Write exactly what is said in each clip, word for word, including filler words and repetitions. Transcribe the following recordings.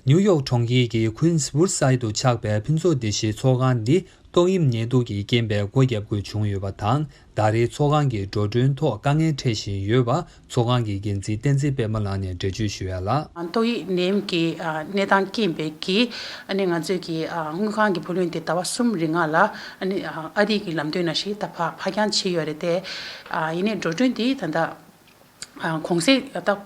ནིའུ་ཡོག་གྲོང་ཁྱེར་གྱི་ཀུན་སི་ཝུཌ་སའེ་ཌི་དུ་ཆགས་པའི་ཕུན་ཚོགས་སྡེ་བཞིའི་ཚོགས་ཁང་འདི་ཏོག་དབྱིབས་ནད་དུག་གི་རྐྱེན་པས་སྒོ་བརྒྱབ་དགོས་བྱུང་ཡོད་པ་དང་། ད་རེས་ཚོགས་ཁང་གི་འགྲོ་གྲོན་ཐོག་དཀའ་ངལ་འཕྲད་བཞིན་ཡོད་པ་ཚོགས་ཁང་གི་འགན་འཛིན་བསྟན་འཛིན་པད་མ་ལགས་ནས་འགྲེལ་བརྗོད་ཞུ་ཡ་ལ། ཏོག་དབྱིབས་ནད་ཀྱི་ཨ་གནས་སྟངས་རྐྱེན་པས་ཀྱིས་ཨ་ནི་ང་ཚོས་ཀྱི་ཨ་དངུལ་ཁང་གི་བུ་ལོན་དེ་ཟླ་བ་གསུམ་རིང་ལ་ཨ་ནི་ཨ་ཨ་རི་གི་ལམ་སྟོན་ནང་བཞིན་ད་ཕར་ཕར་འགྱངས་བྱས་ཡོད་རེད་དེ། ཨ་ཡིན་ནའི་འགྲོ་གྲོན་དེ་ད་ལྟ་ཨ་གོང་གསལ་ད་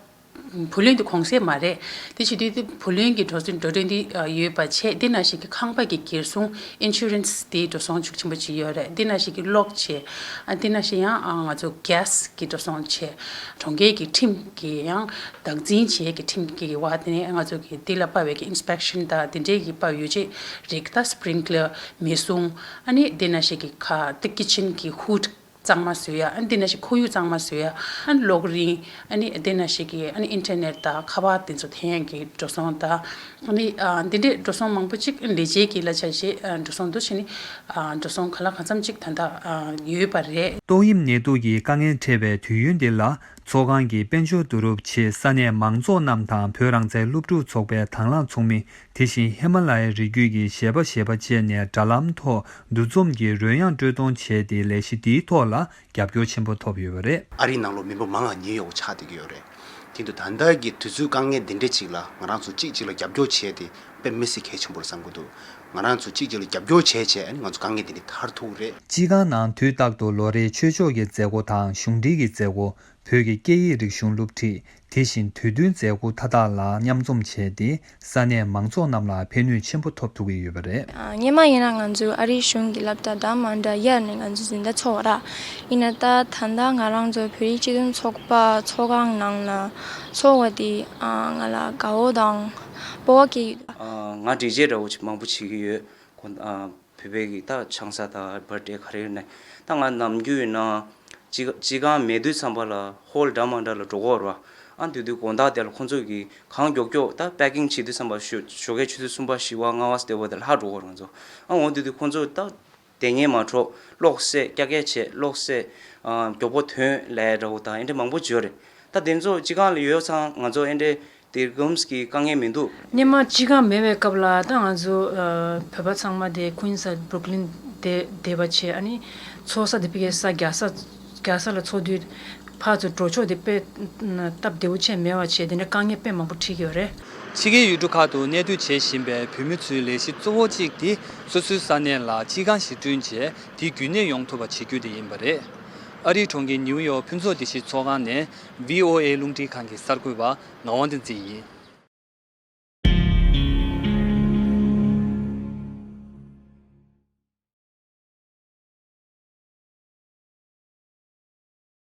བུ་ལོན་དེ་གོང་གསལ་མ་རེད། དེ་བྱེད་དུས་དེ་བུ་ལོན་གྱི་འགྲོ་གྲོན་འགྲོ་གྲོན་དེ་ཡོད་པ་བྱས། དེ་ནང་བཞིན་གྱི་ཁང་པ་གི་སྒེར་སྲུང་ཨིན་ཤུ་རན་སི་དེའི་འགྲོ་སོང་ཤུགས་ཆེན་པོ་ཅིག་ཡོད་རེད། དེ་ནང་བཞིན་གྱི་གློག་བྱས། ཨ་དེ་ནང་བཞིན་ཡང་ཨ་ང་ཚོ་གྷེ་སི་གི་འགྲོ་སོང་བྱས། གྲོང་ཁྱེར་གྱི་ཁྲིམས་ཀྱི་ཡང་བདག་འཛིན་བྱེད་ཀྱི་ཁྲིམས་ཀྱི་བར་དེ་ནས་ང་ཚོ་གི་དེ་ལ་དཔག་པའི་གི་ཨིན་སི་པེག་ཤན་དང་དེ་འདྲའི་གི་དཔག་ཡོད་ཅེས་རིགས་ད་སི་པི་རིང་ཀི་ལར་མེ་སྲུང་ཨ་ནི་དེ་ནང་བཞིན་གྱི་ཁ་ཏི་ཀི་ཆན་གྱི་ཧུད་གཙང་མ་བཟོ་ཡ། ཨ་ནི་དེ་ནང་བཞིན་ཁོར་ཡུག་གཙང་མ་བཟོ་ཡ། ཨ་ནི་གློག་རིན། ཨ་ནི་དེ་ནང་བཞིན་གྱི་ཨ་ནི་ཨིན་ཊར་ནེཊ་དང་ཁ་པར་དེ་ཚོ་འཐེན་ཡ་གི་འགྲོ་སོང་དང་། ཨ་ནི་ཨ་འདི་འདྲའི་འགྲོ་སོང་མང་པོ་ཅིག་ལས་བྱེད་ཀྱི་གླ་ཆ་བྱས་ཨ་འགྲོ་སོང་འདུག་བྱས་ནི་ཨ་འགྲོ་སོང་གང་ལ་གང་འཚམ་ཅིག་ད་ལྟ་ཨ་ཡོད་པ་རེད། ཏོག་དབྱིབས་ནད་དུག་གི་དཀའ་ངལ་འཕྲད་པའི་དུས་ཡུན་འདི་ལ་ཚོགས་ཁང་གི་དཔལ་འབྱོར་བསྡུ་རུབ་ཆེད་ས་གནས་མང་ཚོགས་རྣམས་དང་བོད་རང་བཙན་སློབ་ཕྲུག་ཚོགས་པའི་དང་བླངས་ཚོགས་མི། དེ་བཞིན་ཧི་མ་ལ་ཡའི་རི་རྒྱུད་ཀྱི་གཞས་པ་གཞས་པ་བཅས་ནས་དྲ་ལམ་ཐོག་འདུ་འཛོམས་ཀྱི་རོལ་དབྱངས་དཀྲོལ་གཏོང་བྱས་ཏེ་ལས་གཞི་འདིའི་ཐོག་ལ་རྒྱབ་སྐྱོར་ཆེན་པོ་ཐོབ་ཡོད་པ་རེད། ཨ་རིའི་ནང་ལོགས་མི་འབོར་མང་བ་ཉིའུ་ཡོག་ཆགས་བསྡད་ཀྱི་ཡོད་རེད། དེ་འདུག་ད་ལྟ་གི་དུས་ཚོད་དཀའ་ངལ་འདི་འདྲ་ཅིག་ལ་ང་རང་ཚོ་གཅིག་གཅིག་ལ་རྒྱབ་སྐྱོར་བྱས་ཏེ་དཔེ་མི་སྲིད་གལ་ཆེན་པོ་རེད་བསམ་གྱི་འདུག་ང་རང་ཚོ་གཅིག་གཅིག་ལ་རྒྱབ་སྐྱོར་བྱས་བྱས་ཨ་ནི་ང་ཚོ་དཀའ་ངལ་འདི་འདྲ་ཐར་ཐུབ་ཀྱི་རེད། སྤྱི་ཁང་ནང་དུས་རྟག་ཏུ་ལོ་རེའི་ཆོས་ཕྱོགས་ཀྱི་མཛད་སྒོ་དང་གཞུང་འབྲེལ་གྱི་མཛད་སྒོ། བོད་ཀྱི་སྐད་ཡིག་རིག་གཞུང་སློབ་ཁྲིད། དེ་བཞིན་དུས་བསྟུན་མཛད་སྒོ་མཐའ་དག་ལ་མཉམ་འཛོམས་བྱས་ཏེ་ས་གནས་མང་ཚོགས་རྣམས་ལ་ཕན་ནུས་ཆེན་པོ་ཐོབ་ཐུབ་ཀྱི་ཡོད་པ་རེད། ཨ། སྔོན་མ་ཡིན་ན་ང་ཚོས་ཨ་རིའི་གཞུང་གི་སློབ་གྲྭ་འདྲ་མི་འདྲ་གཡར་ནས་ང་ཚོས་འཛིན་གྲྭ་ཚོགས་པ་ར། ཡིན་ན་ད་ད་ལྟ་ང་རང་ཚོ་བོད་རིགས་སྤྱི་མཐུན་ཚོགས་པ་ཚོགས་ཁང་ནང་ལ་ཚོགས་པ་དེ་ཨ་ང་ལ་དགའ་བོ་དང་སྤོབས་པ་སྐྱེ་ཡོད། ཨ། ང་སྒྲིག་ཆས་འདྲ་བོ་ཅིག་མང་པོ་བྱེད་ཀྱི་ཡོད། ཁོ་ཨ། བོད་པའི་གི་ད་ཆང་ས་དང་བར་ཐི་ཌེ་ག་རེ་ཡོད་ནའི་ད་ང་ནམ་རྒྱུན་ཡིན་ན་སྤྱི་སྤྱི་ཁང་མེད་དུས་ཙམ་པ་ལ་ཧོལ་འདྲ་མི་འདྲ་ལ་འགྲོ་གི་ཡོད་རེད་བ། ཨ་དེ་དུས་དགོང་དག་དེ་ལ་ཁོང་ཚོ་གིས་གང་མགྱོགས་མགྱོགས་ད་པེ་ཀིང་བྱེད་དུས་ཙམ་པ་ཞོ་ཞོགས་ཀའི་ཆུ་ཚོད་གསུམ་པ་བཞི་པ་ལྔ་པ་དེ་བ་དེ་ལ་ཧ་འགྲོ་གི་ཡོད་རེད། ང་ཚོ་ཨ་འོ་དེ་དུས་ཁོང་ཚོ་ད་དེ་ངས་མ་འཕྲོག་གློག་བསད་རྒྱ་སྐད་བྱས་གློག་བསད་ཨ་མགྱོགས་པོ་ཐོན་ལས་འདྲ་བོ་དང་ཨེ་འདྲ་མང་པོ་བྱོས་རེད། ད་དེ་ཚོ་སྤྱི་ཁང་ལ་ཡོད་ཙང་ང་ཚོ་ཨེ་འདྲ་དེ་གོམས་ཀྱི་དཀའ་ངལ་མི་འདུག་སྔོན་མ་སྤྱི་ཁང་མེད་པའི་སྐབས་ལ་ད་ང་ཚོ་ཨ་བོད་པ་ཚང་མ་དེ་ཀུན་སི་དང་བྷུ་རུག་ལིན་དེ་བསྡད་པ་བྱས། ཨ་ནི་ཚོགས་ས་དེ་ཕ་གིའི་ས་རྒྱ་ས་རྒྱ་ས་ལ་ཚོགས་དུས་ཕར་ཚུར་འགྲོ་ཕྱོགས་དེ་དཔེ་སྟབས་བདེ་བོ་བྱས་མེད་པ་བྱས། དེ་འདྲ་དཀའ་ངལ་དཔེ་མང་པོ་འཕྲད་ཀྱི་ཡོད་རེད། ཕྱི་རྒྱལ་ཡུལ་གྲུ་ཁག་ཏུ་གནས་སྡོད་བྱེད་བཞིན་པའི་བོད་མི་ཚོའི་ལས་གཞི་གཙོ་བོ་གཅིག་དེ་སོ་སོའི་ས་གནས་ལ་སྤྱི་ཁང་ཞིག་བསྐྲུན་བྱས་དེ་རྒྱུན་གནས་ཡོང་ཐུབ་པ་བྱེད་རྒྱུ་དེ་ཡིན་པ་རེད། ཨ་རིའི་གྲོང་ཁྱེར་ནིའུ་ཡོག་ཕུན་ཚོགས་སྡེ་བཞིའི་ཚོགས་ཁང་ནས་བྷི་ཨོ་ཨེ་རླུང་འཕྲིན་ཁང་གི་གསར་འགོད་པ་ངག་དབང་བསྟན་འཛིན་ཡིན།